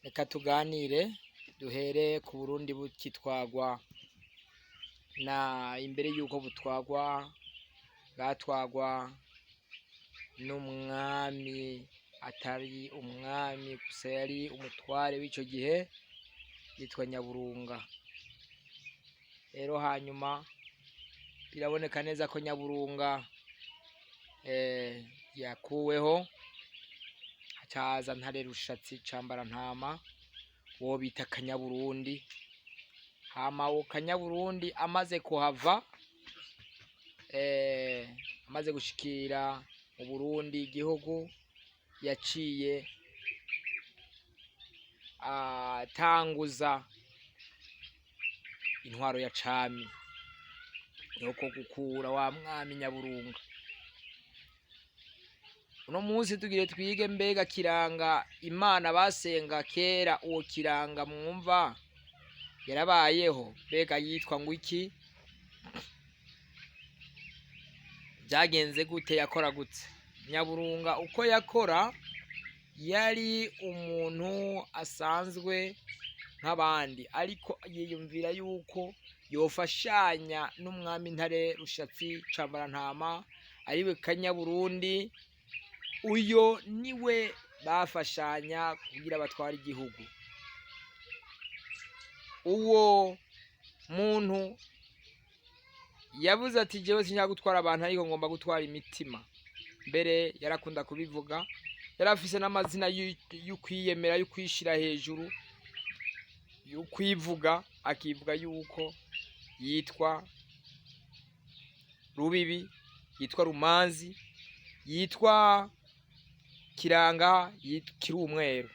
Reka tuganire duhere ku Burundi bukitwagwa na imbere yuko butwagwa bwatwagwa n'umwami atari umwami gusa yari umutware w'ico gihe yitwa Nyaburunga. Rero hanyuma biraboneka neza ko Nyaburunga yakuweho hacaza Ntare Rushatsi Cambarantama uwo bita Kanyaburundi. Hama uwo Kanyaburundi amaze kuhava amaze gushikira mu Burundi igihugu yaciye atanguza intwaro ya cami nuko gukura wa mwami Nyaburunga. Uno munsi tugire twige mbega Kiranga Imana basenga kera uwo Kiranga mwumva yarabayeho mbega yitwa ngo iki byagenze gute yakora gute? Nyaburunga uko yakora yari umuntu asanzwe nk'abandi ariko yiyumvira yuko yofashanya n'umwami Ntare Rushatsi Cambarantama ariwe Kanyaburundi, uyo niwe bafashanya kugira batware igihugu. Uwo muntu yavuze ati jewe sinshaka gutwara abantu ariko ngomba gutwara imitima. Mbere yarakunda kubivuga, yari afise n'amazina y'ukwiyemera, y'ukwishira hejuru, y'ukwivuga, akivuga yuko yitwa Rubibi, yitwa Rumanzi, yitwa Kiranga, Kirumweru.